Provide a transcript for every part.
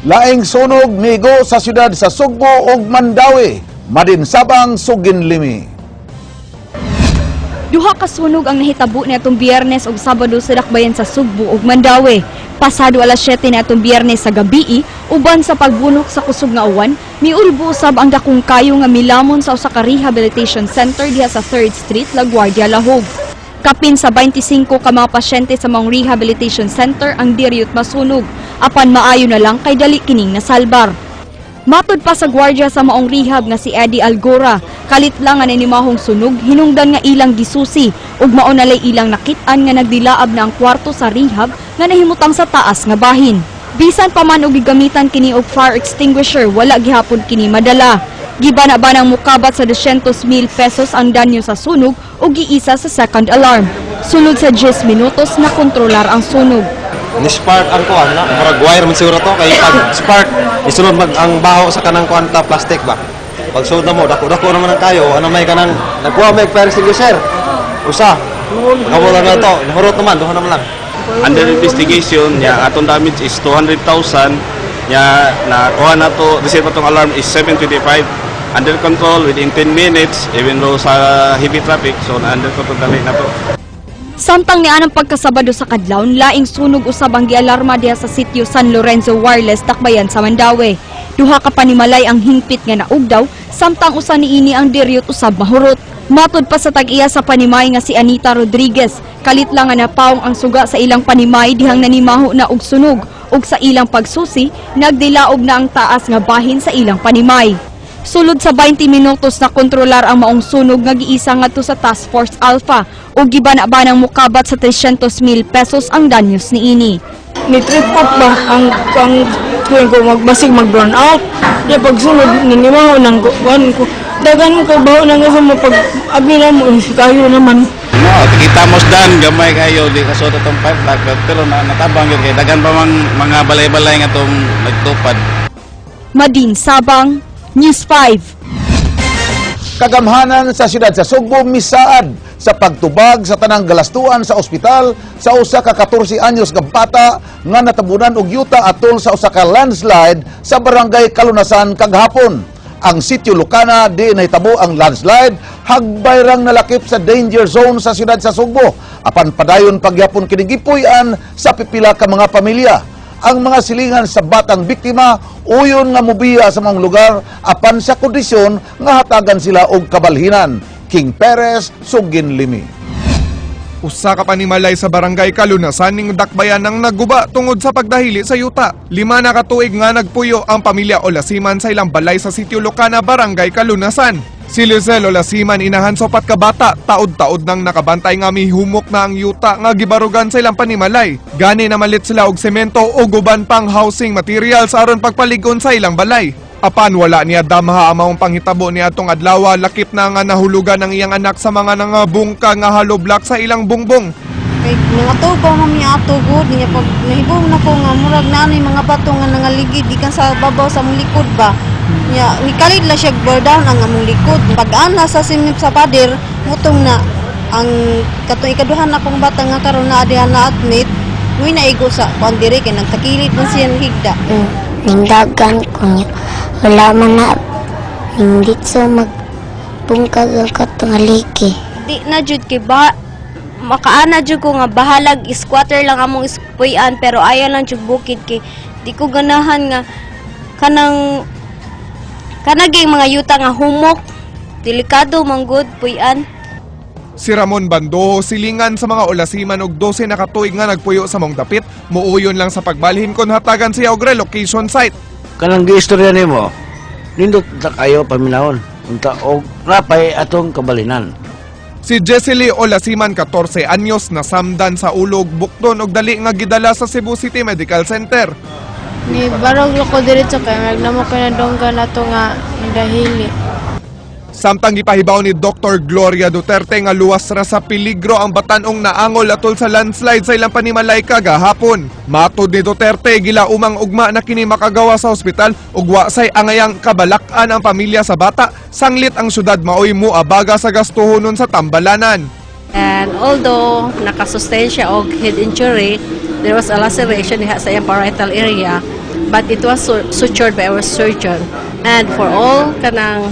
Laing sunog migo sa syudad sa Sugbo ug Mandaue. Madin Sabang, Suginlimi. Duha ka sunog ang nahitabo niadtong Biyernes ug Sabado sa dakbayan sa Sugbo ug Mandaue. Pasado alas 7 niadtong Biyernes sa gabii, uban sa pagbunok sa kusog nga uwan, miulbo usab ang dakong kayo nga milamon sa usa ka rehabilitation center diha sa 3rd Street, La Guardia, Lahug. Kapin sa 25 ka mga pasyente sa maong rehabilitation center ang diryot masunog, apan maayo na lang kay dali kining nasalbar. Matud pa sa gwardiya sa maong rehab nga si Eddie Algora, kalit lang nga nanimahong sunog, hinungdan nga ilang gisusi ug mao nalay ilang nakit-an nga nagdilaab na ang kwarto sa rehab nga nahimutang sa taas nga bahin. Bisan pa man og gigamitan kini og fire extinguisher, wala gihapon kini madala. Gibana-banang mukabat sa 200,000 pesos ang danyo sa sunog ug giisa sa second alarm. Sulod sa 10 minutos na kontrolar ang sunog. Ni spark ang kuan na murag wire man siguro to, kay pag spark isunod mag ang baho sa kanang kuan ta, plastic ba. Pag sulod na mo, dako dako naman ang kayo, ano may kanang nagkuha may fire extinguisher usa nakabula na to, nahurot naman, duha naman lang. Under investigation nya, atong damage is 200,000 nya. Nakuha na to, receive atong alarm is 7:25, under control within 10 minutes even though sa heavy traffic, so na under control dali na to. Samtang nianang pagkasabado sa kadlawon, laing sunog usab ang gialarma diha sa sitio San Lorenzo Wireless, dakbayan sa Mandaue. Duha ka panimalay ang hingpit nga naugdaw, samtang usa niini ang diryot usab mahurot. Matud pa sa tag-iya sa panimay nga si Anita Rodriguez, kalit lang nga napawong ang suga sa ilang panimay dihang nanimaho na og sunog, ug sa ilang pagsusi, nagdilaob na ang taas nga bahin sa ilang panimay. Sulod sa 20 minutos na kontrolar ang maong sunog nga giisa ngadto sa Task Force Alpha ug gibana-banang mukabat sa 300,000 pesos ang danyos niini. Ni trip up ba ang tuwing ko magbasig mag brown out. Di pagsunod ninimaho nang kuan ko. Dagan mo kay baho nang asa mo pag abi na mo kayo naman. No, kita mo dan gamay kayo, di kasuot atong fire plug, pero na, natabang yun kay daghan pa mang mga balay-balay nga tong nagtupad. Madin Sabang, News 5. Kagamhanan sa siyudad sa Sugbo misaad sa pagtubag sa tanang galastuan sa ospital sa usa ka 14 anyos nga bata nga natabunan og yuta atol sa usa ka landslide sa barangay Kalunasan kaghapon. Ang sitio Lucana di nahitabo ang landslide hagbay rang nalakip sa danger zone sa siyudad sa Sugbo. Apan padayon pagyapon kini gipuy-an sa pipila ka mga pamilya. Ang mga silingan sa batang biktima uyon nga mubiya sa mga lugar apan sa kondisyon nga hatagan sila og kabalhinan. King Perez, Suginlimi. Usa ka panimalay sa barangay Kalunasan ning dakbayan ng naguba tungod sa pagdahili sa yuta. 5 na ka tuig nga nagpuyo ang pamilya Olasiman sa ilang balay sa sitio Lucana, barangay Kalunasan. Si Lizelle Olasiman, inahan sa upat ka bata, taod-taod nang nakabantay nga mihumok na ang yuta nga gibarugan sa ilang panimalay. Gani namalit sila og semento o uban pang housing materials aron pagpaligon sa ilang balay. Apan wala niya damha ang maong panghitabo ni atong adlaw, lakip na nga nahulugan ang iyang anak sa mga nangabungka nga hollow block sa ilang bungbong. Kay mga tubo mami ato gud niya, pag nahibong na ko nga murag na ano yung mga bato nga nangaligid gikan sa babaw sa among likod ba. Nya nikalid lang siya down ang among likod. Pag ana sa simip sa pader, mutong na ang katong ikaduhan akong bata nga karon na diha na admit, muy naigo sa kuan diri kay nagtakilid man siya ng higda. Nindagan ko niya. Wala man na ninditso magbungkag ang katong haliki. Di na jud kay ba makaana jud ko nga bahalag squatter lang among ispuy-an, pero ayaw lang jud bukid kay di ko ganahan nga kanang kanaging mga yuta nga humok, delikado man gud puy-an. Si Ramon Bandoho, silingan sa mga Olasiman og 12 na katuig nga nagpuyo sa mong dapit, muuyon lang sa pagbalhin kon hatagan siya og relocation site. Kanang giistorya nimo, nindot ta kayo paminawon unta og rapay atong kabalinan. Si Jessily Olasiman, 14 anyos, nasamdan sa ulog bukton og dali nga gidala sa Cebu City Medical Center. Ni barog ko diretso kay magnamo ko na donggan ato nga dahili. Samtang gipahibaw ni Dr. Gloria Duterte nga luwas ra sa peligro ang batan-ong naangol atol sa landslide sa ilang panimalay kagahapon. Matod ni Duterte, gilaumang ugma na kini makagawa sa ospital ug wa say angayang kabalak-an ang pamilya sa bata sanglit ang syudad maoy moabaga sa gastuhonon sa tambalanan. And although nakasustain siya og head injury, there was a laceration diha sa iyang parietal area. But it was sutured by our surgeon. And for all kanang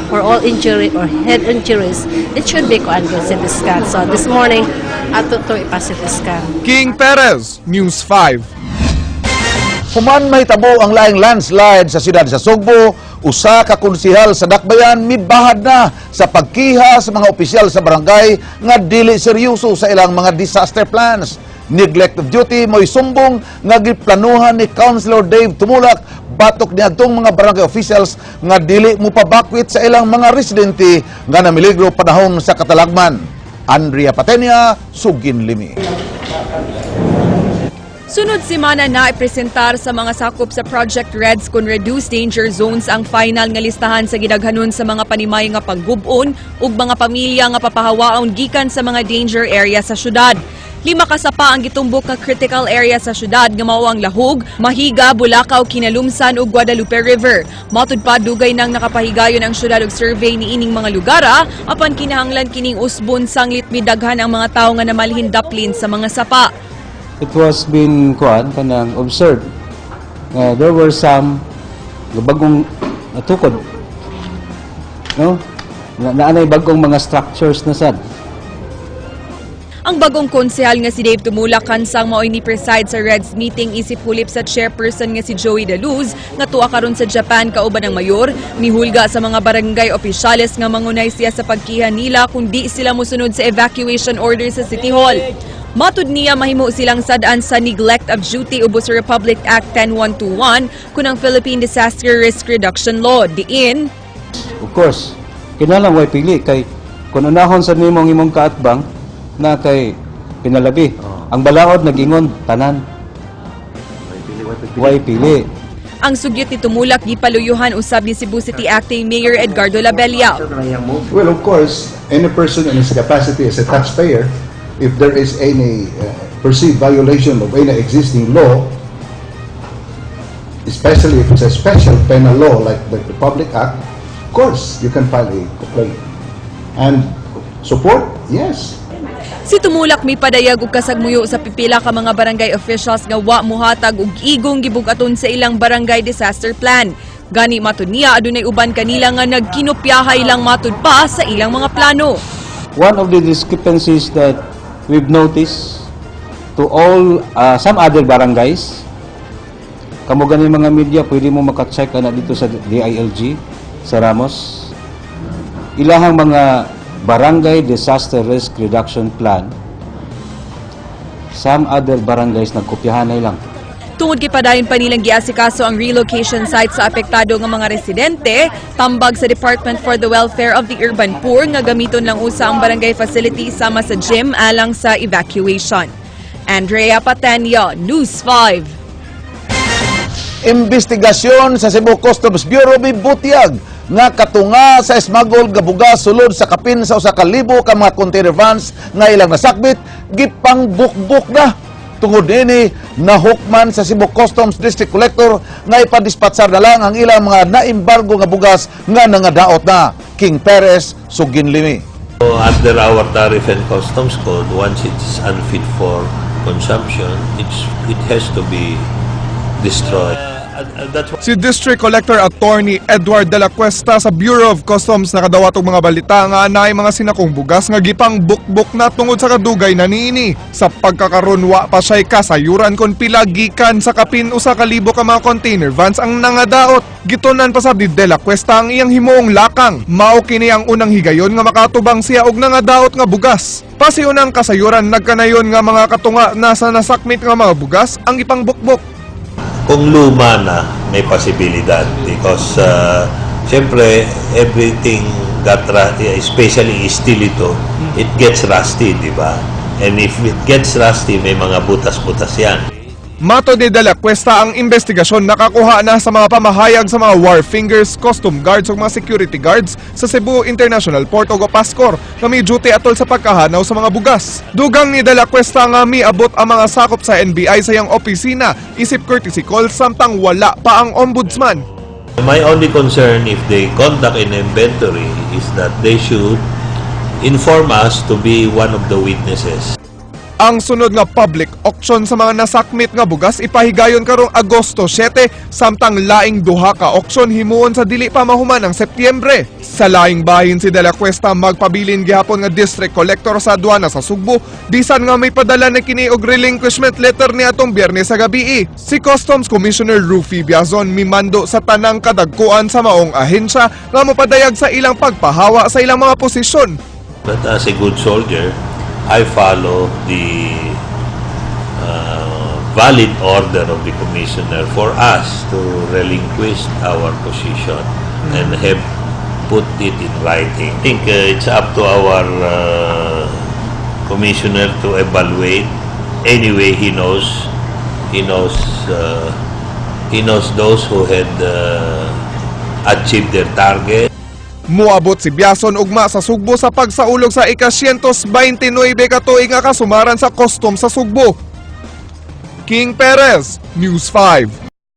for all injury or head injuries, it should be kuan gyud, CT scan. So this morning, ato to ipa-CT scan. King Perez, News 5. Human mahitabo ang laing landslide sa siyudad sa Sugbo, usa ka konsehal sa Dakbayan mibahad na sa pagkiha sa mga opisyal sa barangay nga dili seryoso sa ilang mga disaster plans. Neglect of duty mo'y sumbong nga giplanuhan ni Councilor Dave Tumulak batok niadtong mga barangay officials nga dili mo pabakwit sa ilang mga residente nga namiligro panahon sa katalagman. Andrea Patenia, Sugin Limi. Sunod semana na ipresentar sa mga sakop sa Project REDS kon Reduce Danger Zones ang final nga listahan sa gidaghanon sa mga panimay nga paggubon ug mga pamilya nga papahawaon gikan sa mga danger area sa syudad. Lima ka sapa ang gitumbok nga critical area sa syudad nga mao ang Lahug, Mahiga, Bulacau, Kinalumsan ug Guadalupe River. Matud pa, dugay nang nakapahigayon ang syudad og survey niining mga lugar, apan kinahanglan kining usbon sanglit midaghan ang mga tawo nga namalhin daplin sa mga sapa. It was been kuan, kanang observed nga there were some nga bagong natukod, no, na naanay bagong mga structures na sad. Ang bagong konsehal nga si Dave Tumulak kansang mao'y ni preside sa Reds meeting isip hulip sa chairperson nga si Joey De Luz nga tuwa karon sa Japan kauban ng mayor, mihulga sa mga barangay opisyales nga mangunay siya sa pagkiha nila kung di sila mosunod sa evacuation order sa City Hall. Matud niya, mahimo silang sad-an sa neglect of duty ubos sa Republic Act 10121 kun ang Philippine Disaster Risk Reduction Law. Diin, Of course, kinahanglan way pili kay kung unahon sa nimo ang imong kaatbang na kay pinalabi. Ang balaod nagingon tanan. Way pili. Ang sugyot ni Tumulak gipaluyuhan usab ni Cebu City Acting Mayor Edgardo Labella. Well, of course, any person in his capacity as a taxpayer, if there is any perceived violation of any existing law, especially if it's a special penal law like the Republic Act, of course, you can file a complaint. And support, yes. Si Tumulak mipadayag og kasagmuyo sa pipila ka mga barangay officials nga wa muhatag og igong gibug-aton sa ilang barangay disaster plan. Gani matud niya, adunay uban kanila nga nagkinopyahay lang matud pa sa ilang mga plano. One of the discrepancies that we've noticed to all some other barangays, kamo gani mga media, pwede mo maka-check na dito sa DILG sa Ramos, ilahang mga barangay disaster risk reduction plan, some other barangays nagkopyahan na lang. Tungod kay padayon pa nilang giasikaso ang relocation site sa apektado nga mga residente, tambag sa Department for the Welfare of the Urban Poor nga gamiton lang usa ang barangay facility sama sa gym alang sa evacuation. Andrea Patenio, News 5. Investigasyon sa Cebu Customs Bureau mibutyag nga katunga sa smuggled nga bugas sulod sa kapin sa 1,000 ka mga container vans nga ilang nasakbit gipangbukbuk na. Tungod niini, nahukman sa Cebu Customs District Collector nga ipadispatsar na lang ang ilang mga naimbargo nga bugas nga nangadaot na. King Perez, Sugin Limi. So, under our Tariff and Customs Code, once it's unfit for consumption, it has to be destroyed. That's Si District Collector Attorney Edward de la Cuesta sa Bureau of Customs nakadawat og mga balita nga naay mga sinakong bugas nga gipang bukbuk na tungod sa kadugay na niini. Sa pagkakaron, wa pa siya'y kasayuran kon pila gikan sa kapin 1,000 ka mga container vans ang nangadaot. Gitunan pa sab ni de la Cuesta ang iyang himuong lakang. Mao kini ang unang higayon nga makatubang siya og nangadaot nga bugas. Pasiunang kasayuran, nagkanayon nga mga katunga na sa nasakmit nga mga bugas ang ipangbukbok. Kung luma na, may posibilidad because siyempre everything got especially steel ito, it gets rusty, di ba? And if it gets rusty, may mga butas-butas yan. Matod ni De La Cuesta, ang investigasyon nakakuha na sa mga pamahayag sa mga wharfingers, custom guards ug mga security guards sa Cebu International Port ug Pascor nga may duty atol sa pagkahanaw sa mga bugas. Dugang ni De La Cuesta nga miabot ang mga sakop sa NBI sa iyang opisina isip courtesy call samtang wala pa ang ombudsman. My only concern if they conduct an inventory is that they should inform us to be one of the witnesses. Ang sunod nga public auction sa mga nasakmit nga bugas ipahigayon karong Agosto 7, samtang laing duha ka auction himuon sa dili pa mahuman ang Setyembre. Sa laing bahin, si De La Cuesta magpabilin gihapon nga district collector sa aduana sa Sugbo bisan nga may padala na kini og relinquishment letter ni atong Biyernes sa gabi. Si Customs Commissioner Rufy Biazon mimando sa tanang kadagkuan sa maong ahensya nga mopadayag sa ilang pagpahawa sa ilang mga posisyon. But as a good soldier, I follow the valid order of the commissioner for us to relinquish our position and have put it in writing. I think it's up to our commissioner to evaluate. Anyway, he knows those who had achieved their target. Muabot si Biazon ugma sa Sugbo sa pagsaulog sa ika-129 ka tuig nga kasumaran sa custom sa Sugbo. King Perez, News 5.